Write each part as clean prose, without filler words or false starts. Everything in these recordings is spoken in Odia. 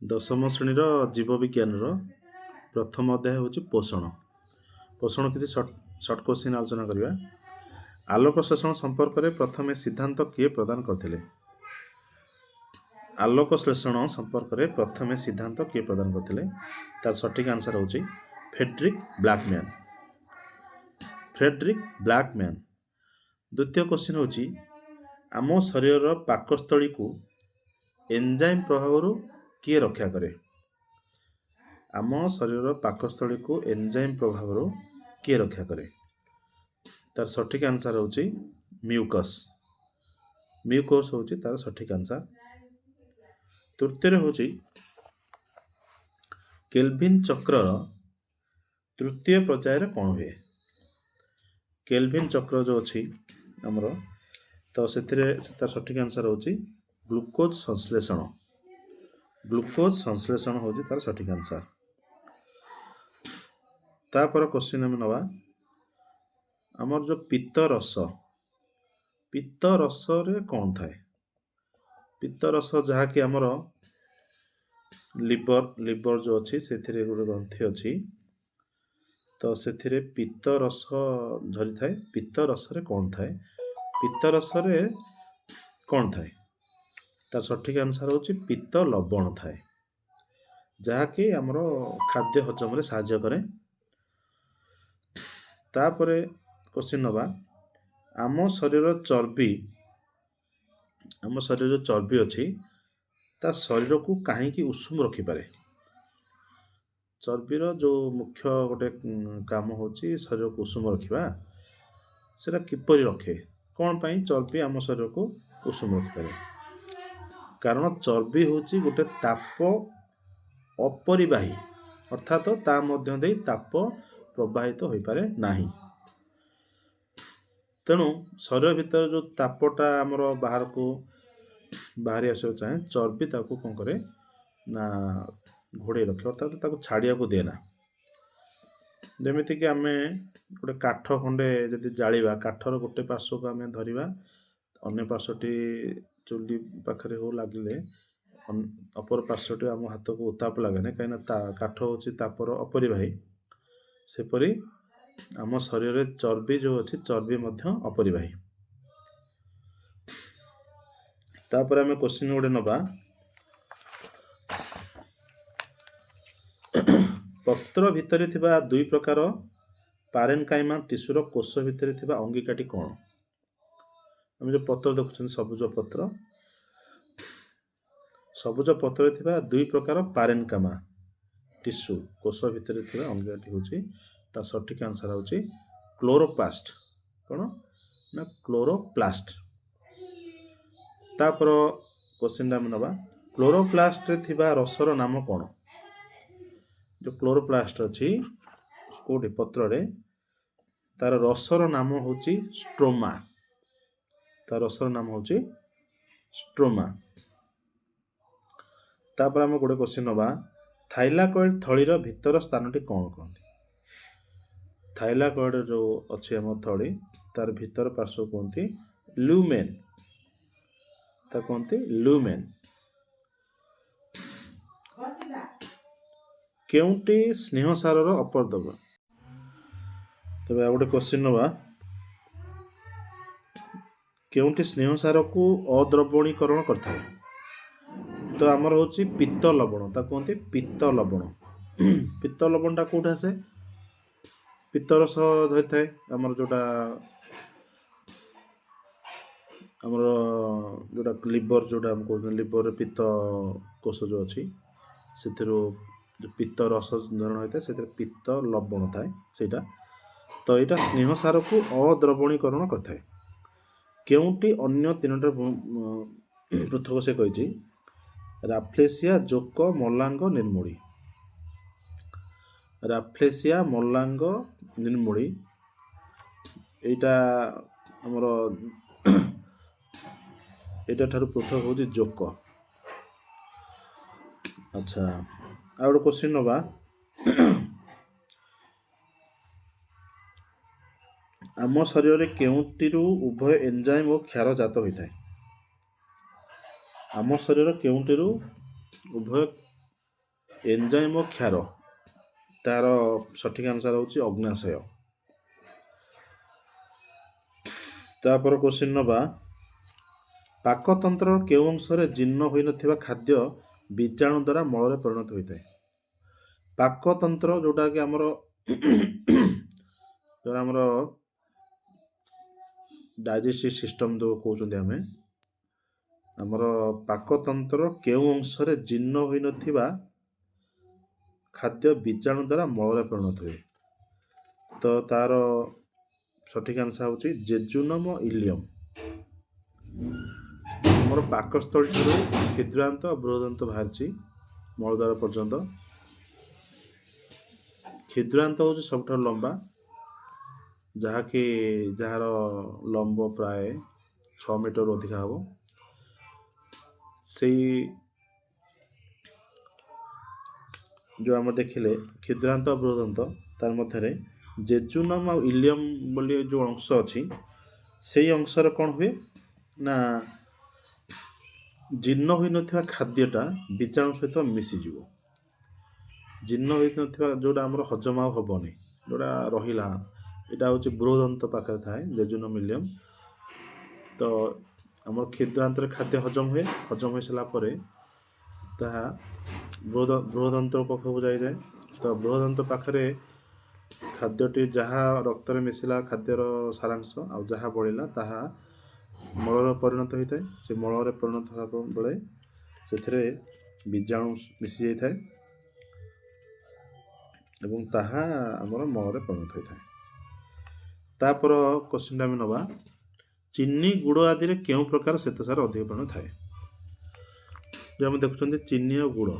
ଦଶମ ଶ୍ରେଣୀର ଜୀବବିଜ୍ଞାନର ପ୍ରଥମ ଅଧ୍ୟାୟ ହେଉଛି ପୋଷଣ। ପୋଷଣ କିଛି ସର୍ଟ ସର୍ଟ କୋଶ୍ଚିନ୍ ଆଲୋଚନା କରିବା। ଆଲୋକ ଶ୍ଳେଷଣ ସମ୍ପର୍କରେ ପ୍ରଥମେ ସିଦ୍ଧାନ୍ତ କିଏ ପ୍ରଦାନ କରିଥିଲେ? ଆଲୋକ ଶ୍ଳେଷଣ ସମ୍ପର୍କରେ ପ୍ରଥମେ ସିଦ୍ଧାନ୍ତ କିଏ ପ୍ରଦାନ କରିଥିଲେ? ତାର ସଠିକ୍ ଆନ୍ସର୍ ହେଉଛି ଫ୍ରେଡରିକ୍ ବ୍ଲାକମ୍ୟାନ୍। Frederick Blackman. ଦ୍ୱିତୀୟ କୋଶ୍ଚିନ୍ ହେଉଛି ଆମ ଶରୀରର ପାକସ୍ଥଳୀକୁ ଏନଜାଇମ୍ ପ୍ରଭାବରୁ କିଏ ରକ୍ଷା କରେ? ଆମ ଶରୀରର ପାକସ୍ଥଳୀକୁ ଏନଜାଇମ୍ ପ୍ରଭାବରୁ କିଏ ରକ୍ଷା କରେ? ତାର ସଠିକ୍ ଆନ୍ସର୍ ହେଉଛି ମ୍ୟୁକସ୍। ମ୍ୟୁକସ୍ ହେଉଛି ତାର ସଠିକ୍ ଆନ୍ସର୍। ତୃତୀୟରେ ହେଉଛି କେଲଭିନ୍ ଚକ୍ରର ତୃତୀୟ ପର୍ଯ୍ୟାୟରେ କ'ଣ ହୁଏ? କେଲଭିନ୍ ଚକ୍ର ଯେଉଁ ଅଛି ଆମର, ତ ସେଥିରେ ତାର ସଠିକ୍ ଆନ୍ସର୍ ହେଉଛି ଗ୍ଲୁକୋଜ୍ ସଂଶ୍ଳେଷଣ। ଗ୍ଲୁକୋଜ୍ ସଂଶ୍ଳେଷଣ ହେଉଛି ତାର ସଠିକ୍ ଆନ୍ସର୍। ତାପର କୋଶ୍ଚିନ୍ ଆମେ ନେବା, ଆମର ଯେଉଁ ପିତ୍ତ ରସ, ପିତ୍ତ ରସରେ କ'ଣ ଥାଏ? ପିତ୍ତ ରସ ଯାହାକି ଆମର ଲିଭର, ଲିଭର ଯେଉଁ ଅଛି ସେଥିରେ ଗୋଟେ ଗ୍ରନ୍ଥି ଅଛି, ତ ସେଥିରେ ପିତ୍ତ ରସ ଝରିଥାଏ। ପିତ୍ତ ରସରେ କ'ଣ ଥାଏ? ପିତ୍ତ ରସରେ କ'ଣ ଥାଏ? ତାର ସଠିକ୍ ଆନ୍ସର୍ ହେଉଛି ପିତ୍ତ ଲବଣ ଥାଏ, ଯାହାକି ଆମର ଖାଦ୍ୟ ହଜମରେ ସାହାଯ୍ୟ କରେ। ତାପରେ କୋଶ୍ଚିନ୍ ନେବା, ଆମ ଶରୀରର ଚର୍ବି, ଆମ ଶରୀରରେ ଯେଉଁ ଚର୍ବି ଅଛି ତା ଶରୀରକୁ କାହିଁକି ଉଷୁମ ରଖିପାରେ? ଚର୍ବିର ଯେଉଁ ମୁଖ୍ୟ ଗୋଟେ କାମ ହେଉଛି ଶରୀରକୁ ଉଷୁମ ରଖିବା, ସେଇଟା କିପରି ରଖେ? କ'ଣ ପାଇଁ ଚର୍ବି ଆମ ଶରୀରକୁ ଉଷୁମ ରଖିପାରେ? କାରଣ ଚର୍ବି ହେଉଛି ଗୋଟେ ତାପ ଅପରିବାହୀ, ଅର୍ଥାତ ତା ମଧ୍ୟ ଦେଇ ତାପ ପ୍ରବାହିତ ହୋଇପାରେ ନାହିଁ। ତେଣୁ ଶରୀର ଭିତରେ ଯେଉଁ ତାପଟା ଆମର ବାହାରକୁ ବାହାରି ଆସିବାକୁ ଚାହେଁ, ଚର୍ବି ତାକୁ କ'ଣ କରେ ନା ଘୋଡ଼େଇ ରଖେ, ଅର୍ଥାତ ତାକୁ ଛାଡ଼ିବାକୁ ଦିଏ ନା। ଯେମିତିକି ଆମେ ଗୋଟେ କାଠ ଖଣ୍ଡେ ଯଦି ଜାଳିବା, କାଠର ଗୋଟେ ପାର୍ଶ୍ୱକୁ ଆମେ ଧରିବା, ଅନ୍ୟ ପାର୍ଶ୍ୱଟି ଚୁଲି ପାଖରେ ହଉ ଲାଗିଲେ ଅପର ପାର୍ଶ୍ୱଟି ଆମ ହାତକୁ ଉତ୍ତାପ ଲାଗେନି, କାହିଁକିନା ତା କାଠ ହେଉଛି ତାପର ଅପରିବାହୀ। ସେପରି ଆମ ଶରୀରରେ ଚର୍ବି ଯେଉଁ ଅଛି, ଚର୍ବି ମଧ୍ୟ ଅପରିବାହୀ। ତାପରେ ଆମେ କୋଶ୍ଚିନ୍ ଗୋଟେ ନେବା, ପତ୍ର ଭିତରେ ଥିବା ଦୁଇ ପ୍ରକାର ପାରେନକାଇମା ଟିସ୍ୟୁର କୋଷ ଭିତରେ ଥିବା ଅଙ୍ଗିକାଟି କ'ଣ? ଆମେ ଯେଉଁ ପତ୍ର ଦେଖୁଛନ୍ତି, ସବୁଜ ପତ୍ର, ସବୁଜ ପତ୍ରରେ ଥିବା ଦୁଇ ପ୍ରକାର ପାରେନକାମା ଟିସ୍ୟୁ କୋଷ ଭିତରେ ଥିବା ଅଙ୍ଗିକାଟି ହେଉଛି, ତା ସଠିକ୍ ଆନ୍ସର୍ ହେଉଛି କ୍ଲୋରୋପ୍ଲାଷ୍ଟ। କ'ଣ ନା କ୍ଲୋରୋପ୍ଲାଷ୍ଟ। ତାପର କୋଶ୍ଚିନ୍ଟା ଆମେ ନେବା, କ୍ଲୋରୋପ୍ଲାଷ୍ଟରେ ଥିବା ରସର ନାମ କ'ଣ? ଯେଉଁ କ୍ଲୋରୋପ୍ଲାଷ୍ଟ ଅଛି କେଉଁଠି ପତ୍ରରେ, ତାର ରସର ନାମ ହେଉଛି ଷ୍ଟ୍ରୋମା। ତାର ରସର ନାମ ହେଉଛି ଷ୍ଟ୍ରୋମା। ତାପରେ ଆମେ ଗୋଟେ କୋଶ୍ଚିନ୍ ନେବା, ଥାଇଲାକଏଡ୍ ଥଳିର ଭିତର ସ୍ଥାନଟି କ'ଣ କହନ୍ତି? ଥାଇଲାକଏଡ୍ ଯେଉଁ ଅଛି ଆମ ଥଳି, ତାର ଭିତର ପାର୍ଶ୍ୱ କୁହନ୍ତି ଲ୍ୟୁମେନ୍, ତାକୁ କୁହନ୍ତି ଲ୍ୟୁମେନ୍। କେଉଁଟି ସ୍ନେହସାରର ଅପରଦ୍ରବ୍ୟ? ତେବେ ଆଉ ଗୋଟେ କୋଶ୍ଚିନ୍ ନେବା, କେଉଁଟି ସ୍ନେହସାରକୁ ଅଦ୍ରବଣୀକରଣ କରିଥାଏ? ତ ଆମର ହେଉଛି ପିତ୍ତ ଲବଣ, ତାକୁ କୁହନ୍ତି ପିତ୍ତ ଲବଣ। ପିତ୍ତ ଲବଣଟା କେଉଁଠି ଆସେ? ପିତ୍ତରସ ଧରିଥାଏ ଆମର ଯେଉଁଟା, ଆମର ଯେଉଁଟା ଲିଭର, ଯେଉଁଟା ଆମେ କହୁଛନ୍ତି ଲିଭରରେ ପିତ୍ତ କୋଷ ଯେଉଁ ଅଛି, ସେଥିରୁ ଯେଉଁ ପିତ୍ତ ରସ ଧାରଣ ହୋଇଥାଏ, ସେଥିରେ ପିତ୍ତ ଲବଣ ଥାଏ ସେଇଟା। ତ ଏଇଟା ସ୍ନେହସାରକୁ ଅଦ୍ରବଣୀକରଣ କରିଥାଏ। କେଉଁଟି ଅନ୍ୟ ତିନୋଟି ପୃଥକ ସେ କହିଛି? ରାଫ୍ଲେସିଆ, ଜୋକ, ମଲାଙ୍ଗ, ନିର୍ମୂଳି। ରାଫ୍ଲେସିଆ, ମଲାଙ୍ଗ, ନିର୍ମୂଳି, ଏଇଟା ଆମର ଏଇଟା ଠାରୁ ପୃଥକ ହେଉଛି ଜୋକ। ଆଚ୍ଛା, ଆଉ ଗୋଟେ କୋଶ୍ଚିନ୍ ନେବା, ଆମ ଶରୀରରେ କେଉଁଟିରୁ ଉଭୟ ଏନଜାଇମ୍ ଓ କ୍ଷାର ଜାତ ହୋଇଥାଏ? ଆମ ଶରୀର କେଉଁଟିରୁ ଉଭୟ ଏନଜାଇମ୍ ଓ କ୍ଷାର, ତାର ସଠିକ ଆନ୍ସର ହେଉଛି ଅଗ୍ନାଶୟ। ତାପର କ୍ୱେଶ୍ଚିନ୍ ନେବା, ପାକତନ୍ତ୍ରର କେଉଁ ଅଂଶରେ ଜୀର୍ଣ୍ଣ ହୋଇନଥିବା ଖାଦ୍ୟ ବୀଜାଣୁ ଦ୍ୱାରା ମଳରେ ପରିଣତ ହୋଇଥାଏ? ପାକତନ୍ତ୍ର ଯେଉଁଟାକି ଆମର ଯେଉଁଟା ଆମର ଡାଇଜେଷ୍ଟିଭ୍ ସିଷ୍ଟମ୍ ଯେଉଁ କହୁଛନ୍ତି ଆମେ, ଆମର ପାକତନ୍ତ୍ର କେଉଁ ଅଂଶରେ ଜୀର୍ଣ୍ଣ ହୋଇନଥିବା ଖାଦ୍ୟ ବୀଜାଣୁ ଦ୍ୱାରା ମଳରେ ପରିଣତ ହୁଏ? ତ ତାର ସଠିକ ଆନ୍ସର ହେଉଛି ଜେଜୁନମ ଇଲିୟମ। ଆମର ପାକସ୍ଥଳୀ ଠାରୁ କ୍ଷୁଦ୍ରାନ୍ତ ବୃହଦାନ୍ତ ବାହାରିଛି ମଳଦ୍ୱାର ପର୍ଯ୍ୟନ୍ତ। କ୍ଷୁଦ୍ରାନ୍ତ ହେଉଛି ସବୁଠାରୁ ଲମ୍ବା, ଯାହାକି ଯାହାର ଲମ୍ବ ପ୍ରାୟ 6 ମିଟରରୁ ଅଧିକା ହେବ। ସେଇ ଯେଉଁ ଆମେ ଦେଖିଲେ କ୍ଷୁଦ୍ରାନ୍ତ ବୃହଦାନ୍ତ, ତାର ମଧ୍ୟରେ ଜେଜୁନମ ଆଉ ଇଲିୟମ ବୋଲି ଯେଉଁ ଅଂଶ ଅଛି, ସେଇ ଅଂଶରେ କ'ଣ ହୁଏ ନା ଜୀର୍ଣ୍ଣ ହୋଇନଥିବା ଖାଦ୍ୟଟା ବୀଜାଣୁ ସହିତ ମିଶିଯିବ। ଜୀର୍ଣ୍ଣ ହୋଇନଥିବା ଯେଉଁଟା ଆମର ହଜମ ଆଉ ହେବନି, ଯେଉଁଟା ରହିଲା, ଏଇଟା ହେଉଛି ବୃହଦନ୍ତ ପାଖରେ ଥାଏ ଜେଜୁନମ ଇଲିୟମ। ତ ଆମର କ୍ଷୁଦ୍ରାନ୍ତରେ ଖାଦ୍ୟ ହଜମ ହୁଏ, ହଜମ ହୋଇସାରିଲା ପରେ ତାହା ବୃହଦନ୍ତ ପାଖକୁ ଯାଇଯାଏ। ତ ବୃହଦନ୍ତ ପାଖରେ ଖାଦ୍ୟଟି ଯାହା ରକ୍ତରେ ମିଶିଲା ଖାଦ୍ୟର ସାରାଂଶ, ଆଉ ଯାହା ବଳିଲା ତାହା ମଳରେ ପରିଣତ ହୋଇଥାଏ। ସେ ମଳରେ ପରିଣତ ହେବା ବେଳେ ସେଥିରେ ବୀଜାଣୁ ମିଶି ଯାଇଥାଏ ଏବଂ ତାହା ଆମର ମଳରେ ପରିଣତ ହୋଇଥାଏ। ତାପର କ୍ୱେଶ୍ଚିନ୍ଟା ଆମେ ନେବା, ଚିନି ଗୁଡ଼ ଆଦିରେ କେଉଁ ପ୍ରକାର ଶ୍ଵେତସାର ଅଧିକ ପରିମାଣରେ ଥାଏ? ଯେଉଁ ଆମେ ଦେଖୁଛନ୍ତି ଚିନି ଆଉ ଗୁଡ଼,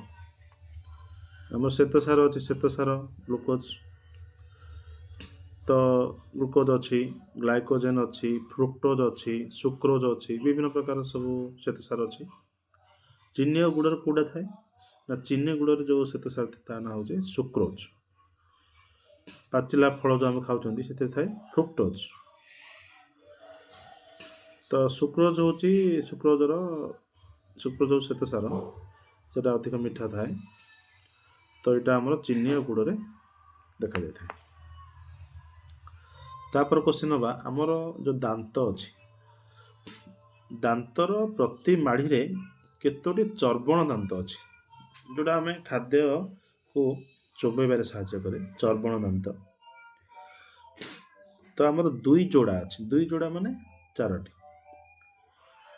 ଆମର ଶ୍ଵେତସାର ଅଛି, ଶ୍ଵେତସାର ଗ୍ଲୁକୋଜ, ତ ଗ୍ଲୁକୋଜ ଅଛି, ଗ୍ଲାଇକୋଜେନ୍ ଅଛି, ଫ୍ରୁକ୍ଟୋଜ ଅଛି, ସୁକ୍ରୋଜ ଅଛି, ବିଭିନ୍ନ ପ୍ରକାର ସବୁ ଶ୍ଵେତସାର ଅଛି। ଚିନି ଆଉ ଗୁଡ଼ରେ କେଉଁଟା ଥାଏ ନା ଚିନି ଗୁଡ଼ରେ ଯେଉଁ ଶ୍ଵେତସାର ଥାଏ ତା ନାଁ ହେଉଛି ସୁକ୍ରୋଜ। ପାଚିଲା ଫଳ ଯେଉଁ ଆମେ ଖାଉଛନ୍ତି ସେଥିରେ ଥାଏ ଫ୍ରୁକ୍ଟୋଜ। ତ ସୁକ୍ରୋଜ ହେଉଛି ସୁକ୍ରୋଜ ହେଉଛି ଶ୍ଵେତସାର, ସେଟା ଅଧିକ ମିଠା ଥାଏ। ତ ଏଇଟା ଆମର ଚିନି ଆଉ ଗୁଡ଼ରେ ଦେଖାଯାଇଥାଏ। ତାପରେ କ୍ୱେଶ୍ଚିନ୍ ନେବା, ଆମର ଯେଉଁ ଦାନ୍ତ ଅଛି, ଦାନ୍ତର ପ୍ରତି ମାଢ଼ିରେ କେତୋଟି ଚର୍ବଣ ଦାନ୍ତ ଅଛି, ଯେଉଁଟା ଆମେ ଖାଦ୍ୟକୁ ଚୋବେଇବାରେ ସାହାଯ୍ୟ କରେ, ଚର୍ବଣ ଦାନ୍ତ। ତ ଆମର 2 ଯୋଡ଼ା ଅଛି, 2 ଯୋଡ଼ା ମାନେ 4ଟି।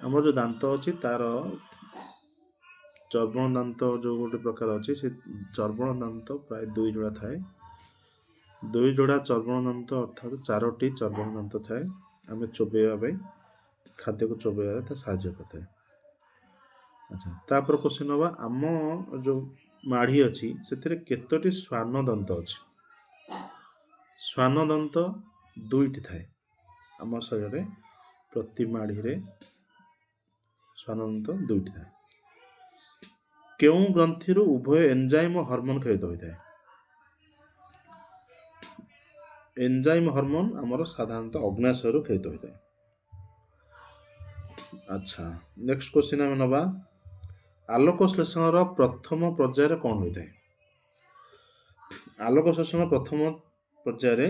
ଆମର ଯେଉଁ ଦାନ୍ତ ଅଛି ତାର ଚର୍ବଣ ଦାନ୍ତ ଯେଉଁ ଗୋଟେ ପ୍ରକାର ଅଛି, ସେ ଚର୍ବଣ ଦାନ୍ତ ପ୍ରାୟ 2 ଯୋଡ଼ା ଥାଏ। 2 ଯୋଡ଼ା ଚର୍ବଣ ଦାନ୍ତ ଅର୍ଥାତ୍ 4ଟି ଚର୍ବଣ ଦାନ୍ତ ଥାଏ, ଆମେ ଚୋବେଇବା ପାଇଁ, ଖାଦ୍ୟକୁ ଚୋବେଇବାରେ ତା ସାହାଯ୍ୟ କରିଥାଏ। ଆଚ୍ଛା, ତାପରେ କ୍ୱେଶ୍ଚିନ୍ ନେବା, ଆମ ଯେଉଁ ମାଢ଼ି ଅଛି ସେଥିରେ କେତୋଟି ଶ୍ୱାନ ଦନ୍ତ ଅଛି? ଶ୍ୱାନ ଦନ୍ତ 2ଟି ଥାଏ ଆମ ଶରୀରରେ, ପ୍ରତି ମାଢ଼ିରେ ଶ୍ୱାନ ଦନ୍ତ 2ଟି ଥାଏ। କେଉଁ ଗ୍ରନ୍ଥିରୁ ଉଭୟ ଏନଜାଇମ୍ ଓ ହରମୋନ୍ କ୍ଷରିତ ହୋଇଥାଏ? ଏନଜାଇମ୍ ହରମୋନ୍ ଆମର ସାଧାରଣତଃ ଅଗ୍ନାଶୟରୁ କ୍ଷରିତ ହୋଇଥାଏ। ଆଚ୍ଛା, ନେକ୍ସଟ କ୍ୱେଶ୍ଚିନ୍ ଆମେ ନେବା, ଆଲୋକ ଶ୍ଳେଷଣର ପ୍ରଥମ ପର୍ଯ୍ୟାୟରେ କ'ଣ ହୋଇଥାଏ? ଆଲୋକ ଶ୍ଳେଷଣ ପ୍ରଥମ ପର୍ଯ୍ୟାୟରେ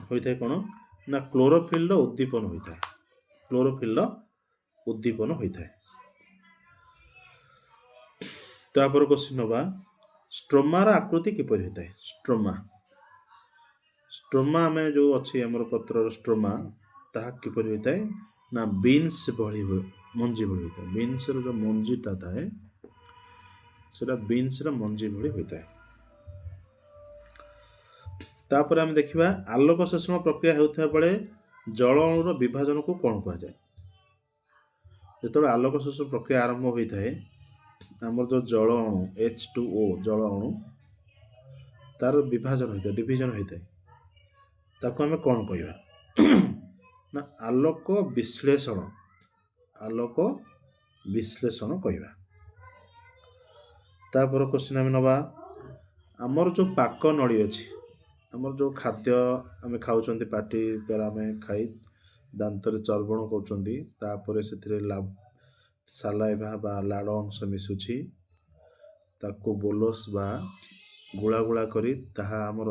ହୋଇଥାଏ କ'ଣ ନା କ୍ଲୋରୋଫିଲ୍ର ଉଦ୍ଦୀପନ ହୋଇଥାଏ, କ୍ଲୋରୋଫିଲ୍ର ଉଦ୍ଦୀପନ ହୋଇଥାଏ। ତାପରେ କ୍ୱେଶ୍ଚିନ୍ ନେବା, ଷ୍ଟ୍ରୋମାର ଆକୃତି କିପରି ହୋଇଥାଏ? ଷ୍ଟ୍ରୋମା, ଷ୍ଟ୍ରୋମା ଆମେ ଯେଉଁ ଅଛି ଆମର ପତ୍ରର ଷ୍ଟ୍ରୋମା, ତାହା କିପରି ହୋଇଥାଏ ନା ବିନ୍ସ ଭଳି ହୁଏ, ମଞ୍ଜି ଭଳି ହୋଇଥାଏ। ବିନ୍ସର ଯେଉଁ ମଞ୍ଜିଟା ଥାଏ ସେଟା ବିନ୍ସର ମଞ୍ଜି ଭଳି ହୋଇଥାଏ। ତାପରେ ଆମେ ଦେଖିବା ଆଲୋକ ଶୋଷଣ ପ୍ରକ୍ରିୟା ହେଉଥିବା ବେଳେ ଜଳ ଅଣୁର ବିଭାଜନକୁ କ'ଣ କୁହାଯାଏ? ଯେତେବେଳେ ଆଲୋକ ଶୋଷଣ ପ୍ରକ୍ରିୟା ଆରମ୍ଭ ହୋଇଥାଏ, ଆମର ଯେଉଁ ଜଳ ଅଣୁ H2O ଜଳ ଅଣୁ ତାର ବିଭାଜନ ହୋଇଥାଏ, ଡିଭିଜନ ହୋଇଥାଏ, ତାକୁ ଆମେ କ'ଣ କହିବା ନା ଆଲୋକ ବିଶ୍ଳେଷଣ, ଆଲୋକ ବିଶ୍ଳେଷଣ କହିବା। ତାପର କ୍ୱେଶ୍ଚିନ୍ ଆମେ ନେବା, ଆମର ଯେଉଁ ପାକ ନଳୀ ଅଛି, ଆମର ଯେଉଁ ଖାଦ୍ୟ ଆମେ ଖାଉଛନ୍ତି ପାଟି ଦ୍ୱାରା ଆମେ ଖାଇ ଦାନ୍ତରେ ଚର୍ବଣ କରୁଛନ୍ତି, ତାପରେ ସେଥିରେ ସାଲାଇଭା ବା ଲାଳ ଅଂଶ ମିଶୁଛି, ତାକୁ ବୋଲସ୍ ବା ଗୁଳା ଗୁଳା କରି ତାହା ଆମର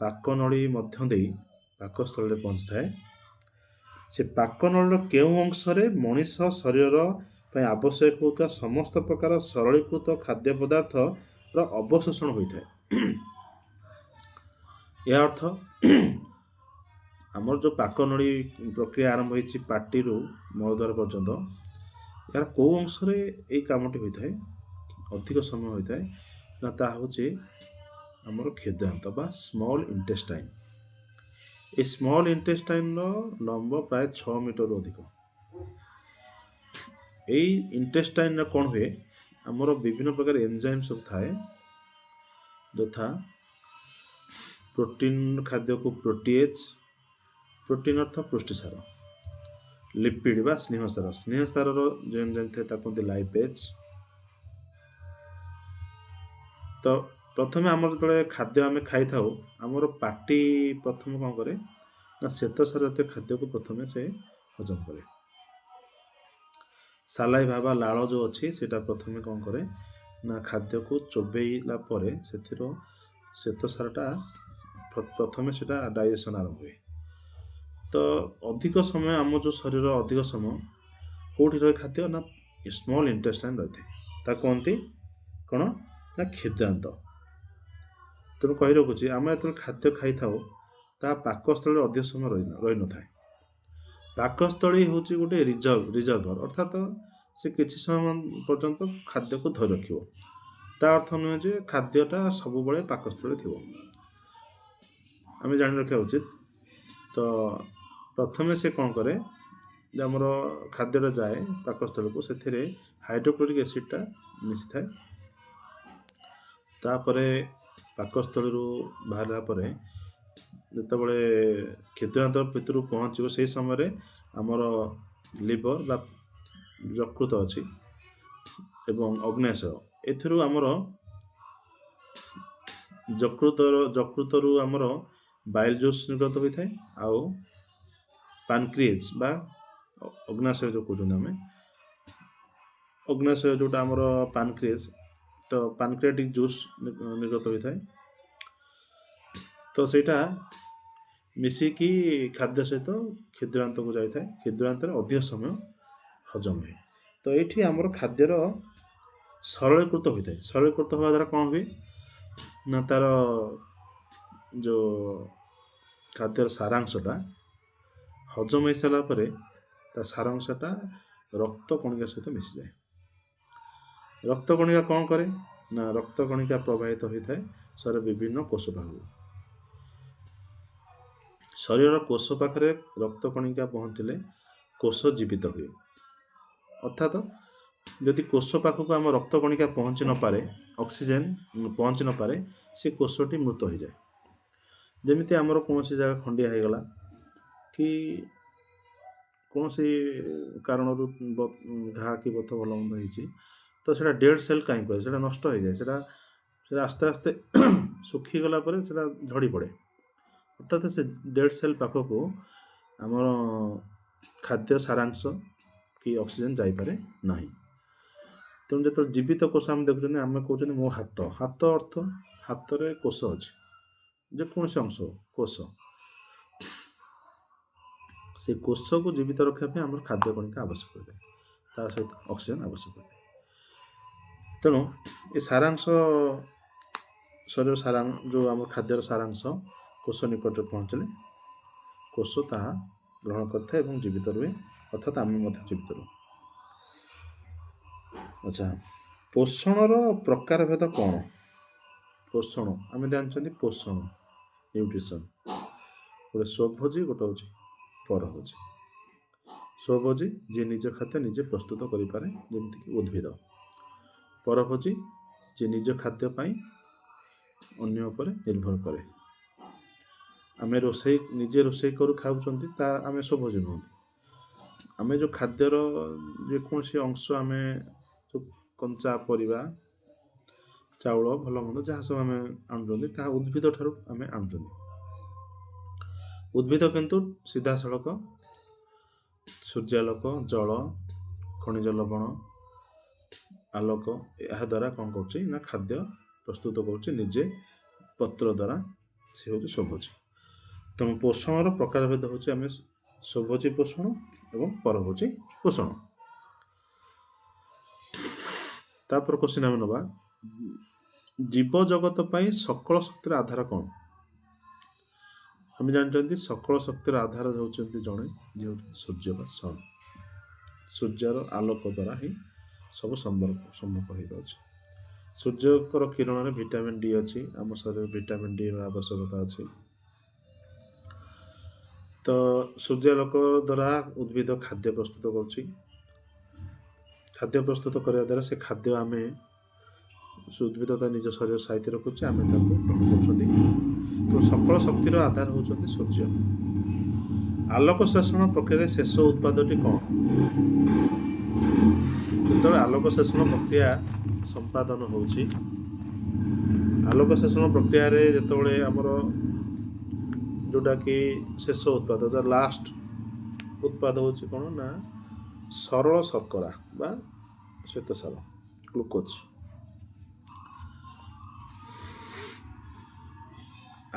ପାକନଳୀ ମଧ୍ୟ ଦେଇ ପାକସ୍ଥଳୀରେ ପହଞ୍ଚିଥାଏ। ସେ ପାକନଳୀର କେଉଁ ଅଂଶରେ ମଣିଷ ଶରୀରର ପାଇଁ ଆବଶ୍ୟକ ହେଉଥିବା ସମସ୍ତ ପ୍ରକାର ସରଳୀକୃତ ଖାଦ୍ୟ ପଦାର୍ଥର ଅବଶୋଷଣ ହୋଇଥାଏ? ଏହା ଅର୍ଥ ଆମର ଯେଉଁ ପାକନଳୀ ପ୍ରକ୍ରିୟା ଆରମ୍ଭ ହୋଇଛି ପାଟିରୁ ମଳଦ୍ୱାର ପର୍ଯ୍ୟନ୍ତ, ଏହାର କେଉଁ ଅଂଶରେ ଏଇ କାମଟି ହୋଇଥାଏ, ଅଧିକ ସମୟ ହୋଇଥାଏ ନା, ତାହା ହେଉଛି ଆମର କ୍ଷୁଦ୍ରାନ୍ତ ବା ସ୍ମଲ୍ ଇଣ୍ଟେଷ୍ଟାଇନ୍। ଏ ସ୍ମଲ୍ ଇଣ୍ଟେଷ୍ଟାଇନ୍ର ଲମ୍ବ ପ୍ରାୟ 6 ମିଟରରୁ ଅଧିକ। ଏଇ ଇଣ୍ଟେଷ୍ଟାଇନ୍ର କ'ଣ ହୁଏ? ଆମର ବିଭିନ୍ନ ପ୍ରକାର ଏନଜାଇମ୍ ସବୁ ଥାଏ, ଯଥା ପ୍ରୋଟିନ୍ ଖାଦ୍ୟକୁ ପ୍ରୋଟିଏଜ୍, ପ୍ରୋଟିନ୍ ଅର୍ଥ ପୃଷ୍ଟିସାର, ଲିପିଡ୍ ବା ସ୍ନେହସାର, ସ୍ନେହସାରର ଯେଉଁ ଏନଜାଇମ୍ ଥାଏ ତାକୁ କୁହନ୍ତି ଲାଇପେଜ୍। ତ ପ୍ରଥମେ ଆମର ଯେତେବେଳେ ଖାଦ୍ୟ ଆମେ ଖାଇଥାଉ, ଆମର ପାଟି ପ୍ରଥମେ କ'ଣ କରେ ନା ଶ୍ଵେତସାର ଜାତୀୟ ଖାଦ୍ୟକୁ ପ୍ରଥମେ ସେ ହଜମ କରେ। ସାଲାଇଭା ବା ଲାଳ ଯେଉଁ ଅଛି, ସେଇଟା ପ୍ରଥମେ କ'ଣ କରେ ନା ଖାଦ୍ୟକୁ ଚୋବେଇଲା ପରେ ସେଥିରୁ ଶ୍ଵେତସାରଟା ପ୍ରଥମେ ସେଇଟା ଡାଇଜେସନ୍ ଆରମ୍ଭ ହୁଏ। ତ ଅଧିକ ସମୟ ଆମ ଯେଉଁ ଶରୀର ଅଧିକ ସମୟ କେଉଁଠି ରହେ ଖାଦ୍ୟ ନା ସ୍ମଲ୍ ଇଣ୍ଟେଷ୍ଟାଇନ୍ ରହିଥାଏ। ତାକୁ କୁହନ୍ତି କ'ଣ ନା କ୍ଷୁଦ୍ରାନ୍ତ। ତେଣୁ କହି ରଖୁଛି, ଆମେ ଯେତେବେଳେ ଖାଦ୍ୟ ଖାଇଥାଉ, ତାହା ପାକସ୍ଥଳୀରେ ଅଧିକ ସମୟ ରହିନଥାଏ। ପାକସ୍ଥଳୀ ହେଉଛି ଗୋଟେ ରିଜର୍ଭର, ଅର୍ଥାତ ସେ କିଛି ସମୟ ପର୍ଯ୍ୟନ୍ତ ଖାଦ୍ୟକୁ ଧରି ରଖିବ। ତା ଅର୍ଥ ନୁହେଁ ଯେ ଖାଦ୍ୟଟା ସବୁବେଳେ ପାକସ୍ଥଳୀରେ ଥିବ। ଆମେ ଜାଣି ରଖିବା ଉଚିତ। ତ ପ୍ରଥମେ ସେ କ'ଣ କରେ ଯେ ଆମର ଖାଦ୍ୟଟା ଯାଏ ପାକସ୍ଥଳୀକୁ, ସେଥିରେ ହାଇଡ୍ରୋକ୍ଲୋରିକ୍ ଏସିଡ଼ଟା ମିଶିଥାଏ। ତାପରେ ପାକସ୍ଥଳୀରୁ ବାହାରିଲା ପରେ ଯେତେବେଳେ କ୍ଷୁଦ୍ରାନ୍ତ ଭିତରକୁ ପହଞ୍ଚିବ, ସେହି ସମୟରେ ଆମର ଲିଭର ବା ଯକୃତ ଅଛି ଏବଂ ଅଗ୍ନାଶୟ, ଏଥିରୁ ଆମର ଯକୃତରୁ ଆମର ବାଇଲ୍ ଜୁସ୍ ନିର୍ଗତ ହୋଇଥାଏ। ଆଉ ପାନକ୍ରିଏଜ୍ ବା ଅଗ୍ନାଶୟ ଯେଉଁ କହୁଛନ୍ତି ଆମେ, ଅଗ୍ନାଶୟ ଯେଉଁଟା ଆମର ପାନକ୍ରିଏଜ୍, ତ ପାନକ୍ରିଆଟିକ୍ ଜୁସ୍ ନିର୍ଗତ ହୋଇଥାଏ। ତ ସେଇଟା ମିଶିକି ଖାଦ୍ୟ ସହିତ କ୍ଷୁଦ୍ରାନ୍ତକୁ ଯାଇଥାଏ। କ୍ଷୁଦ୍ରାନ୍ତରେ ଅଧିକ ସମୟ ହଜମ ହୁଏ। ତ ଏଇଠି ଆମର ଖାଦ୍ୟର ସରଳୀକୃତ ହୋଇଥାଏ। ସରଳୀକୃତ ହେବା ଦ୍ୱାରା କ'ଣ ହୁଏ ନା ତାର ଯେଉଁ ଖାଦ୍ୟର ସାରାଂଶଟା ହଜମ ହେଇସାରିଲା ପରେ ତା ସାରାଂଶଟା ରକ୍ତ କଣିକା ସହିତ ମିଶିଯାଏ। ରକ୍ତ କଣିକା କ'ଣ କରେ ନା ରକ୍ତ କଣିକା ପ୍ରବାହିତ ହୋଇଥାଏ ଶରୀର ବିଭିନ୍ନ କୋଷ ପାଖକୁ। ଶରୀରର କୋଷ ପାଖରେ ରକ୍ତ କଣିକା ପହଞ୍ଚିଲେ କୋଷ ଜୀବିତ ହୁଏ। ଅର୍ଥାତ ଯଦି କୋଷ ପାଖକୁ ଆମ ରକ୍ତ କଣିକା ପହଞ୍ଚି ନପାରେ, ଅକ୍ସିଜେନ୍ ପହଞ୍ଚି ନପାରେ, ସେ କୋଷଟି ମୃତ ହୋଇଯାଏ। ଯେମିତି ଆମର କୌଣସି ଜାଗା ଖଣ୍ଡିଆ ହେଇଗଲା କି କୌଣସି କାରଣରୁ ଘା କି ବଥ ଭଲ ମନ୍ଦ ହେଇଛି, ତ ସେଇଟା ଡେଡ୍ ସେଲ୍ କାହିଁ କୁହାଯାଏ? ସେଇଟା ନଷ୍ଟ ହେଇଯାଏ। ସେଇଟା ଆସ୍ତେ ଆସ୍ତେ ଶୁଖିଗଲା ପରେ ସେଇଟା ଝଡ଼ି ପଡ଼େ। ଅର୍ଥାତ ସେ ଡେଡ୍ ସେଲ୍ ପାଖକୁ ଆମର ଖାଦ୍ୟ ସାରାଂଶ କି ଅକ୍ସିଜେନ୍ ଯାଇପାରେ ନାହିଁ। ତେଣୁ ଯେତେବେଳେ ଜୀବିତ କୋଷ ଆମେ ଦେଖୁଛନ୍ତି, ଆମେ କହୁଛନ୍ତି ମୋ ହାତ, ହାତ ଅର୍ଥ ହାତରେ କୋଷ ଅଛି, ଯେକୌଣସି ଅଂଶ ହଉ, କୋଷ, ସେ କୋଷକୁ ଜୀବିତ ରଖିବା ପାଇଁ ଆମର ଖାଦ୍ୟ କଣିକା ଆବଶ୍ୟକ ହୋଇଥାଏ, ତା ସହିତ ଅକ୍ସିଜେନ୍ ଆବଶ୍ୟକ ହୋଇଥାଏ। ତେଣୁ ଏ ସାରାଂଶ ଶରୀର ଯେଉଁ ଆମର ଖାଦ୍ୟର ସାରାଂଶ କୋଷ ନିକଟରେ ପହଞ୍ଚିଲେ କୋଷ ତାହା ଗ୍ରହଣ କରିଥାଏ ଏବଂ ଜୀବିତ ରୁହେ, ଅର୍ଥାତ୍ ଆମେ ମଧ୍ୟ ଜୀବିତ ରହୁ। ଆଚ୍ଛା, ପୋଷଣର ପ୍ରକାରଭେଦ କ'ଣ? ପୋଷଣ ଆମେ ଜାଣିଛନ୍ତି, ପୋଷଣ ନ୍ୟୁଟ୍ରିସନ୍ ଗୋଟେ ସ୍ୱଭୋଜୀ, ଗୋଟେ ହେଉଛି ପରଭୋଜୀ। ସ୍ୱଭୋଜୀ ଯିଏ ନିଜ ଖାଦ୍ୟ ନିଜେ ପ୍ରସ୍ତୁତ କରିପାରେ, ଯେମିତିକି ଉଦ୍ଭିଦ। ପରଭୋଜୀ ଯିଏ ନିଜ ଖାଦ୍ୟ ପାଇଁ ଅନ୍ୟ ଉପରେ ନିର୍ଭର କରେ। ଆମେ ନିଜେ ରୋଷେଇ କରୁ ଖାଉଛନ୍ତି, ତା ଆମେ ସ୍ୱଭୋଜୀ ନୁହନ୍ତି। ଆମେ ଯେଉଁ ଖାଦ୍ୟର ଯେକୌଣସି ଅଂଶ, ଆମେ ଯେଉଁ କଞ୍ଚା ପରିବା, ଚାଉଳ, ଭଲ ମନ୍ଦ ଯାହା ସବୁ ଆମେ ଆଣୁଛନ୍ତି, ତାହା ଉଦ୍ଭିଦ ଠାରୁ ଆମେ ଆଣୁଛନ୍ତି। ଉଦ୍ଭିଦ କିନ୍ତୁ ସିଧାସଳଖ ସୂର୍ଯ୍ୟାଲୋକ, ଜଳ, ଖଣିଜ ଲବଣ ଆଲୋକ ଏହାଦ୍ୱାରା କ'ଣ କରୁଛି ନା ଖାଦ୍ୟ ପ୍ରସ୍ତୁତ କରୁଛି ନିଜେ ପତ୍ର ଦ୍ୱାରା, ସେ ହେଉଛି ସ୍ୱଭୋଜୀ। ତେଣୁ ପୋଷଣର ପ୍ରକାରଭେଦ ହେଉଛି ଆମେ ସ୍ୱଭୋଜୀ ପୋଷଣ ଏବଂ ପରଭୋଜୀ ପୋଷଣ। ତାପରେ କ୍ୱେଶ୍ଚିନ୍ ଆମେ ନେବା, ଜୀବଜଗତ ପାଇଁ ସକଳ ଶକ୍ତିର ଆଧାର କ'ଣ? ଆମେ ଜାଣିଛନ୍ତି ସକଳ ଶକ୍ତିର ଆଧାର ହେଉଛନ୍ତି ଜଣେ, ଯିଏ ହେଉଛନ୍ତି ସୂର୍ଯ୍ୟ ବା ସନ୍। ସୂର୍ଯ୍ୟର ଆଲୋକ ଦ୍ୱାରା ହିଁ ସବୁ ସମ୍ଭବ ହୋଇପାରୁଛି। ସୂର୍ଯ୍ୟଙ୍କର କିରଣରେ ଭିଟାମିନ୍ ଡି ଅଛି, ଆମ ଶରୀରରେ ଭିଟାମିନ୍ ଡିର ଆବଶ୍ୟକତା ଅଛି। ତ ସୂର୍ଯ୍ୟାଲୋକ ଦ୍ୱାରା ଉଦ୍ଭିଦ ଖାଦ୍ୟ ପ୍ରସ୍ତୁତ କରୁଛି। ଖାଦ୍ୟ ପ୍ରସ୍ତୁତ କରିବା ଦ୍ୱାରା ସେ ଖାଦ୍ୟ ଆମେ ଉଦ୍ଭିଦ ତା ନିଜ ଶରୀର ସାଇତି ରଖୁଛି, ଆମେ ତାକୁ ଗ୍ରହଣ କରୁଛନ୍ତି। ତ ସକଳ ଶକ୍ତିର ଆଧାର ହେଉଛନ୍ତି ସୂର୍ଯ୍ୟ। ଆଲୋକ ଶୋଷଣ ପ୍ରକ୍ରିୟାରେ ଶେଷ ଉତ୍ପାଦଟି କ'ଣ? ଯେତେବେଳେ ଆଲୋକ ଶୋଷଣ ପ୍ରକ୍ରିୟା ସମ୍ପାଦନ ହେଉଛି, ଆଲୋକ ଶୋଷଣ ପ୍ରକ୍ରିୟାରେ ଯେତେବେଳେ ଆମର ଯେଉଁଟାକି ଶେଷ ଉତ୍ପାଦ, ଲାଷ୍ଟ ଉତ୍ପାଦ ହେଉଛି କ'ଣ ନା ସରଳ ଶର୍କରା ବା ଶ୍ୱେତସାର, ଗ୍ଲୁକୋଜ।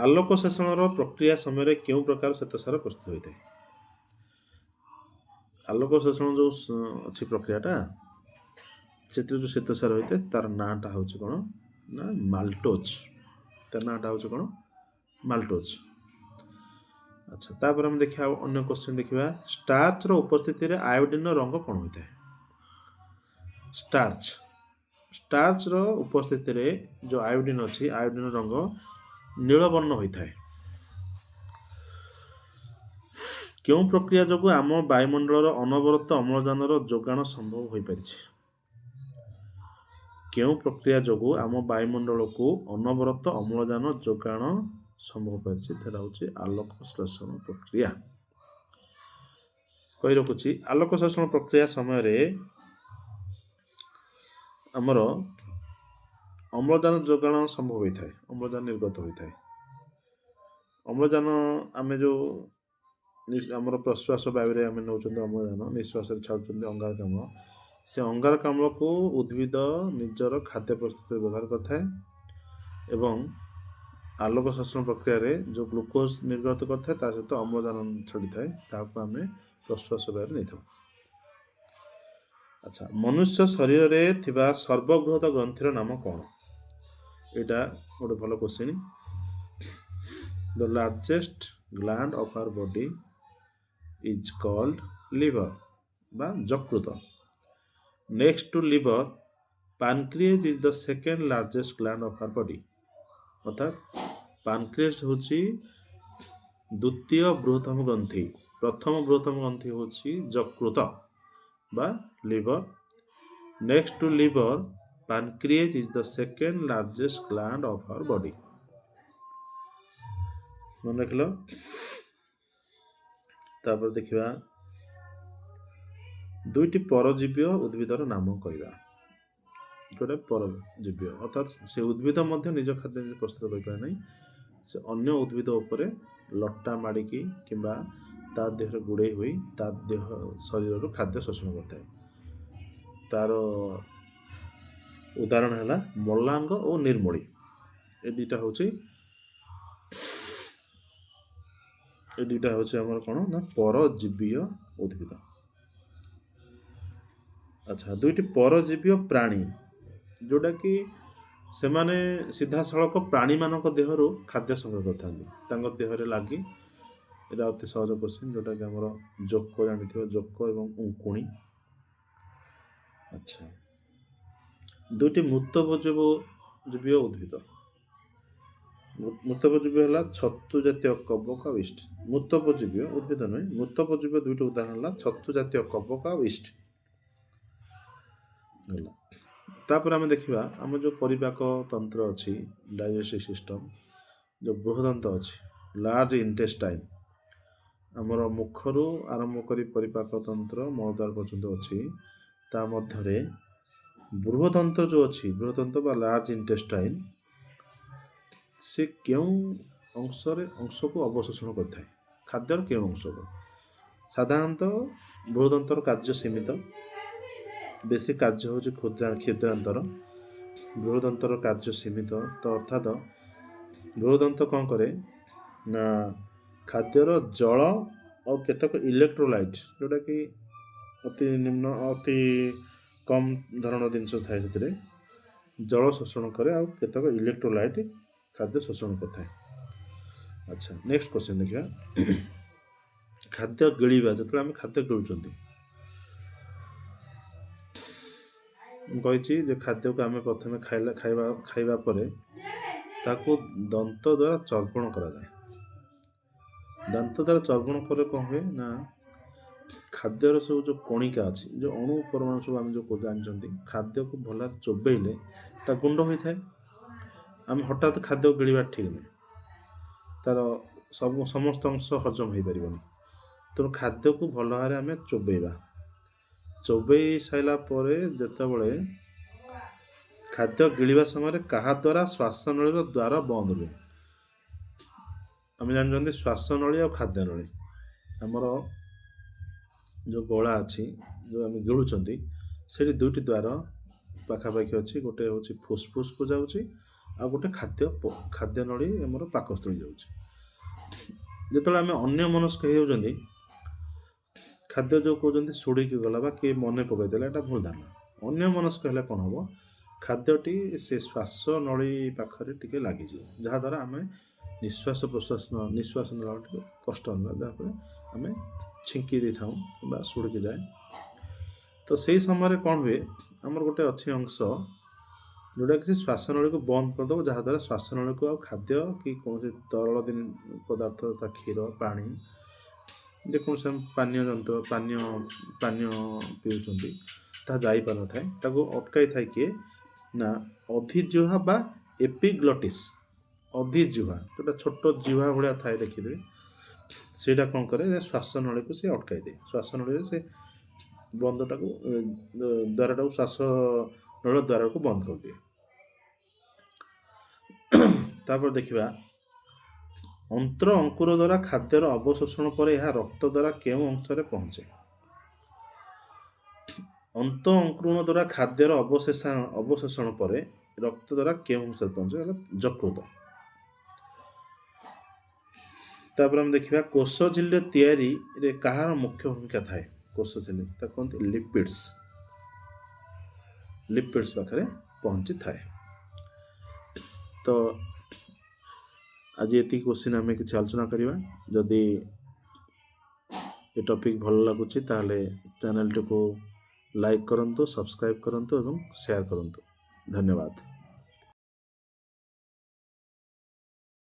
ଆଲୋକ ଶୋଷଣର ପ୍ରକ୍ରିୟା ସମୟରେ କେଉଁ ପ୍ରକାର ଶ୍ୱେତସାର ପ୍ରସ୍ତୁତ ହୋଇଥାଏ? ଆଲୋକ ଶୋଷଣ ଯେଉଁ ଅଛି ପ୍ରକ୍ରିୟାଟା, ସେଥିରେ ଯେଉଁ ଶ୍ୱେତସାର ହୋଇଥାଏ ତାର ନାଁଟା ହେଉଛି କ'ଣ ନା ମାଲ୍ଟୋଜ। ତାର ନାଁଟା ହେଉଛି କ'ଣ? ମାଲ୍ଟୋଜ। ଆଚ୍ଛା, ତାପରେ ଆମେ ଦେଖିବା ଅନ୍ୟ କ୍ୱେଶ୍ଚିନ୍ ଦେଖିବା। ଷ୍ଟାର୍ଚର ଉପସ୍ଥିତିରେ ଆୟୋଡିନର ରଙ୍ଗ କ'ଣ ହୋଇଥାଏ? ଷ୍ଟାର୍ଚର ଉପସ୍ଥିତିରେ ଯେଉଁ ଆୟୋଡିନ ଅଛି, ଆୟୋଡିନର ରଙ୍ଗ ନୀଳବର୍ଣ୍ଣ ହୋଇଥାଏ। କେଉଁ ପ୍ରକ୍ରିୟା ଯୋଗୁଁ ଆମ ବାୟୁମଣ୍ଡଳର ଅନବରତ ଅମ୍ଳଜାନର ଯୋଗାଣ ସମ୍ଭବ ହୋଇପାରିଛି? କେଉଁ ପ୍ରକ୍ରିୟା ଯୋଗୁଁ ଆମ ବାୟୁମଣ୍ଡଳକୁ ଅନବରତ ଅମ୍ଳଜାନ ଯୋଗାଣ ସମ୍ଭବ ହୋଇପାରିଛି? ସେଟା ହେଉଛି ଆଲୋକ ଶ୍ଳେଷଣ ପ୍ରକ୍ରିୟା। କହି ରଖୁଛି, ଆଲୋକ ଶ୍ଳେଷଣ ପ୍ରକ୍ରିୟା ସମୟରେ ଆମର ଅମ୍ଳଜାନ ଯୋଗାଣ ସମ୍ଭବ ହୋଇଥାଏ, ଅମ୍ଳଜାନ ନିର୍ଗତ ହୋଇଥାଏ। ଅମ୍ଳଜାନ ଆମେ ଯେଉଁ ଆମର ପ୍ରଶ୍ୱାସ ବାୟୁରେ ଆମେ ନେଉଛନ୍ତି ଅମ୍ଳଜାନ, ନିଶ୍ୱାସରେ ଛାଡ଼ୁଛନ୍ତି ଅଙ୍ଗାରକାମ୍ଳ। ସେ ଅଙ୍ଗାରକାମ୍ଳକୁ ଉଦ୍ଭିଦ ନିଜର ଖାଦ୍ୟ ପ୍ରସ୍ତୁତିରେ ବ୍ୟବହାର କରିଥାଏ ଏବଂ ଆଲୋକ ଶୋଷଣ ପ୍ରକ୍ରିୟାରେ ଯେଉଁ ଗ୍ଲୁକୋଜ ନିର୍ଗତ କରିଥାଏ ତା ସହିତ ଅମ୍ଳଜାନ ଛାଡ଼ିଥାଏ, ତାହାକୁ ଆମେ ପ୍ରଶ୍ୱାସ ବାୟୁରେ ନେଇଥାଉ। ଆଚ୍ଛା, ମନୁଷ୍ୟ ଶରୀରରେ ଥିବା ସର୍ବବୃହତ ଗ୍ରନ୍ଥିର ନାମ କ'ଣ? ଏଇଟା ଗୋଟେ ଭଲ question. The largest gland of our body is called liver ବା ଯକୃତ। Next to liver, pancreas is the second largest gland of our body. ଅର୍ଥାତ୍ ପାନକ୍ରିଏଜ୍ ହେଉଛି ଦ୍ୱିତୀୟ ବୃହତ୍ତମ ଗ୍ରନ୍ଥି। ପ୍ରଥମ ବୃହତ୍ତମ ଗ୍ରନ୍ଥି ହେଉଛି ଯକୃତ ବା liver. Next to liver, pancreas is the second largest gland of our body. ମନେ ରଖିଲ? ତାପରେ ଦେଖିବା ଦୁଇଟି ପରଜୀବୀୟ ଉଦ୍ଭିଦର ନାମ କହିବା। ଯେଉଁଟା ପରଜୀବୀୟ, ଅର୍ଥାତ୍ ସେ ଉଦ୍ଭିଦ ମଧ୍ୟ ନିଜ ଖାଦ୍ୟ ନିଜେ ପ୍ରସ୍ତୁତ କରିପାରେ ନାହିଁ, ସେ ଅନ୍ୟ ଉଦ୍ଭିଦ ଉପରେ ଲଟା ମାଡ଼ିକି କିମ୍ବା ତା ଦେହରେ ଗୁଡ଼େଇ ହୋଇ ତା ଦେହ ଶରୀରରୁ ଖାଦ୍ୟ ଶୋଷଣ କରିଥାଏ। ତାର ଉଦାହରଣ ହେଲା ମଲାଙ୍ଗ ଓ ନିର୍ମୂଳି। ଏ ଦୁଇଟା ହେଉଛି ଆମର କ'ଣ ନା ପରଜୀବୀୟ ଉଦ୍ଭିଦ। ଆଚ୍ଛା, ଦୁଇଟି ପରଜୀବୀୟ ପ୍ରାଣୀ ଯେଉଁଟାକି ସେମାନେ ସିଧାସଳଖ ପ୍ରାଣୀମାନଙ୍କ ଦେହରୁ ଖାଦ୍ୟ ସଂଗ୍ରହ କରିଥାନ୍ତି, ତାଙ୍କ ଦେହରେ ଲାଗି। ଏଇଟା ଅତି ସହଜ କ୍ୱେଶ୍ଚିନ୍, ଯେଉଁଟାକି ଆମର ଜୋକ ଜାଣିଥିବ, ଜୋକ ଏବଂ ଉଙ୍କୁଣି। ଆଚ୍ଛା, ଦୁଇଟି ମୃତୋପଜୀବୀ ଉଦ୍ଭିଦ। ମୃତୋପଜୀବୀ ହେଲା ଛତୁ ଜାତୀୟ କବକ ଆଉ ଇଷ୍ଟ। ମୃତୋପଜୀବୀ ଉଦ୍ଭିଦ ନୁହେଁ, ମୃତୋପଜୀବୀ ଦୁଇଟି ଉଦାହରଣ ହେଲା ଛତୁ ଜାତୀୟ କବକ ଆଉ ଇଷ୍ଟ। ହେଲା, ତାପରେ ଆମେ ଦେଖିବା ଆମ ଯେଉଁ ପରିପାକ ତନ୍ତ୍ର ଅଛି, ଡାଇଜେଷ୍ଟିଭ୍ ସିଷ୍ଟମ୍, ଯେଉଁ ବୃହଦନ୍ତ ଅଛି, ଲାର୍ଜ ଇଣ୍ଟେଷ୍ଟାଇନ୍, ଆମର ମୁଖରୁ ଆରମ୍ଭ କରି ପରିପାକ ତନ୍ତ୍ର ମଳଦ୍ୱାର ପର୍ଯ୍ୟନ୍ତ ଅଛି। ତା ମଧ୍ୟରେ ବୃହଦନ୍ତ ଯେଉଁ ଅଛି, ବୃହଦନ୍ତ ବା ଲାର୍ଜ ଇଣ୍ଟେଷ୍ଟାଇନ୍, ସେ କେଉଁ ଅଂଶକୁ ଅବଶୋଷଣ କରିଥାଏ? ଖାଦ୍ୟର କେଉଁ ଅଂଶକୁ? ସାଧାରଣତଃ ବୃହଦନ୍ତର କାର୍ଯ୍ୟ ସୀମିତ। ବେଶୀ କାର୍ଯ୍ୟ ହେଉଛି କ୍ଷୁଦ୍ରାନ୍ତର, ବୃହଦନ୍ତର କାର୍ଯ୍ୟ ସୀମିତ। ତ ଅର୍ଥାତ ବୃହଦନ୍ତ କ'ଣ କରେ ନା ଖାଦ୍ୟର ଜଳ ଆଉ କେତେକ ଇଲେକ୍ଟ୍ରୋଲାଇଟ୍, ଯେଉଁଟାକି ଅତି ନିମ୍ନ ଅତି କମ୍ ଧରଣର ଜିନିଷ ଥାଏ, ସେଥିରେ ଜଳ ଶୋଷଣ କରେ ଆଉ କେତେକ ଇଲେକ୍ଟ୍ରୋଲାଇଟ୍ ଖାଦ୍ୟ ଶୋଷଣ କରିଥାଏ। ଆଚ୍ଛା, ନେକ୍ସଟ କ୍ୱେଶ୍ଚନ୍ ଦେଖିବା। ଖାଦ୍ୟ ଗିଳିବା, ଯେତେବେଳେ ଆମେ ଖାଦ୍ୟ ଗିଳୁଛନ୍ତି, ମୁଁ କହିଛି ଯେ ଖାଦ୍ୟକୁ ଆମେ ପ୍ରଥମେ ଖାଇବା ପରେ ତାକୁ ଦନ୍ତ ଦ୍ୱାରା ଚର୍ବଣ କରାଯାଏ। ଦାନ୍ତ ଦ୍ୱାରା ଚର୍ବଣ କଲେ କ'ଣ ହୁଏ ନା ଖାଦ୍ୟର ସବୁ ଯେଉଁ କଣିକା ଅଛି, ଯେଉଁ ଅଣୁ ପରମାଣୁ ସବୁ ଆମେ ଯେଉଁ ଜାଣିଛନ୍ତି, ଖାଦ୍ୟକୁ ଭଲରେ ଚୋବେଇଲେ ତା ଗୁଣ୍ଡ ହୋଇଥାଏ। ଆମେ ହଠାତ୍ ଖାଦ୍ୟ ଗିଳିବା ଠିକ୍ ନୁହେଁ, ତାର ସବୁ ସମସ୍ତ ଅଂଶ ହଜମ ହୋଇପାରିବନି। ତେଣୁ ଖାଦ୍ୟକୁ ଭଲ ଭାବରେ ଆମେ ଚୋବେଇବା। ଚୋବେଇ ସାରିଲା ପରେ ଯେତେବେଳେ ଖାଦ୍ୟ ଗିଳିବା ସମୟରେ କାହା ଦ୍ୱାରା ଶ୍ୱାସନଳୀର ଦ୍ୱାର ବନ୍ଦ ରୁହେ? ଆମେ ଜାଣିଛନ୍ତି ଶ୍ୱାସନଳୀ ଆଉ ଖାଦ୍ୟନଳୀ, ଆମର ଯେଉଁ ଗଳା ଅଛି, ଯେଉଁ ଆମେ ଗିଳୁଛନ୍ତି, ସେଇଠି ଦୁଇଟି ଦ୍ୱାର ପାଖାପାଖି ଅଛି। ଗୋଟେ ହେଉଛି ଫୁସଫୁସକୁ ଯାଉଛି ଆଉ ଗୋଟେ ଖାଦ୍ୟନଳୀ ଆମର ପାକସ୍ଥଳୀ ଯାଉଛି। ଯେତେବେଳେ ଆମେ ଅନ୍ୟ ମନସ୍କ ହେଇଯାଉଛନ୍ତି, ଖାଦ୍ୟ ଯେଉଁ କହୁଛନ୍ତି ସୁଡ଼ିକି ଗଲା ବା କିଏ ମନେ ପକାଇଦେଲା, ଏଇଟା ଭୁଲ ଧାରଣା। ଅନ୍ୟ ମନସ୍କ ହେଲେ କ'ଣ ହେବ? ଖାଦ୍ୟଟି ସେ ଶ୍ୱାସ ନଳୀ ପାଖରେ ଟିକେ ଲାଗିଯିବ, ଯାହାଦ୍ୱାରା ଆମେ ନିଶ୍ୱାସ ପ୍ରଶ୍ୱାସ ନିଶ୍ୱାସ ନେଲା ଟିକେ କଷ୍ଟ ହେଲା, ଯାହାଫଳରେ ଆମେ ଛିଙ୍କି ଦେଇଥାଉ କିମ୍ବା ସୁଡ଼ିକି ଯାଏ। ତ ସେଇ ସମୟରେ କ'ଣ ହୁଏ, ଆମର ଗୋଟେ ଅଛି ଅଂଶ ଯେଉଁଟାକି ସେ ଶ୍ୱାସନଳୀକୁ ବନ୍ଦ କରିଦେବ, ଯାହାଦ୍ୱାରା ଶ୍ୱାସନଳୀକୁ ଆଉ ଖାଦ୍ୟ କି କୌଣସି ତରଳ ପଦାର୍ଥ, ତା କ୍ଷୀର, ପାଣି, ଯେକୌଣସି ଆମେ ପାନୀୟ ଯନ୍ତ୍ର ପାନୀୟ ପାନୀୟ ପିଉଛନ୍ତି, ତାହା ଯାଇପାରିନଥାଏ। ତାକୁ ଅଟକାଇଥାଏ କିଏ ନା ଅଧିଜିହ୍ୱା ବା ଏପିଗ୍ଲଟିସ୍। ଅଧିଜିହ୍ୱା ଯେଉଁଟା ଛୋଟ ଜିହ୍ୱା ଭଳିଆ ଥାଏ, ଦେଖିଦେବେ, ସେଇଟା କ'ଣ କରେ, ଶ୍ୱାସନଳୀକୁ ସେ ଅଟକାଇ ଦିଏ। ଶ୍ୱାସନଳୀରେ ସେ ବନ୍ଧଟାକୁ ଦ୍ୱାରଟାକୁ, ଶ୍ୱାସ ନଳୀର ଦ୍ୱାରକୁ ବନ୍ଦ କରିଦିଏ। ତାପରେ ଦେଖିବା, ଅନ୍ତ୍ର ଅଙ୍କୁର ଦ୍ୱାରା ଖାଦ୍ୟର ଅବଶୋଷଣ ପରେ ଏହା ରକ୍ତ ଦ୍ୱାରା କେଉଁ ଅଂଶରେ ପହଞ୍ଚେ? ଅନ୍ତ ଅଙ୍କୁରଣ ଦ୍ୱାରା ଖାଦ୍ୟର ଅବଶୋଷଣ ପରେ ରକ୍ତ ଦ୍ୱାରା କେଉଁ ଅଂଶରେ ପହଞ୍ଚେ? ହେଲା ଯକୃତ। ତାପରେ ଆମେ ଦେଖିବା, କୋଷ ଝିଲ୍ଲୀ ତିଆରିରେ କାହାର ମୁଖ୍ୟ ଭୂମିକା ଥାଏ? କୋଷ ଝିଲ୍ଲୀ ତାକୁ କୁହନ୍ତି ଲିପିଡ୍ସ, ଲିପିଡ୍ସ ପାଖରେ ପହଞ୍ଚିଥାଏ। ତ ଆଜି ଏତିକି କ୍ୱେଶ୍ଚିନ୍ ଆମେ କିଛି ଆଲୋଚନା କରିବା। ଯଦି ଏ ଟପିକ୍ ଭଲ ଲାଗୁଛି ତାହେଲେ ଚ୍ୟାନେଲଟିକୁ ଲାଇକ୍ କରନ୍ତୁ, ସବସ୍କ୍ରାଇବ୍ କରନ୍ତୁ ଏବଂ ସେୟାର କରନ୍ତୁ। ଧନ୍ୟବାଦ।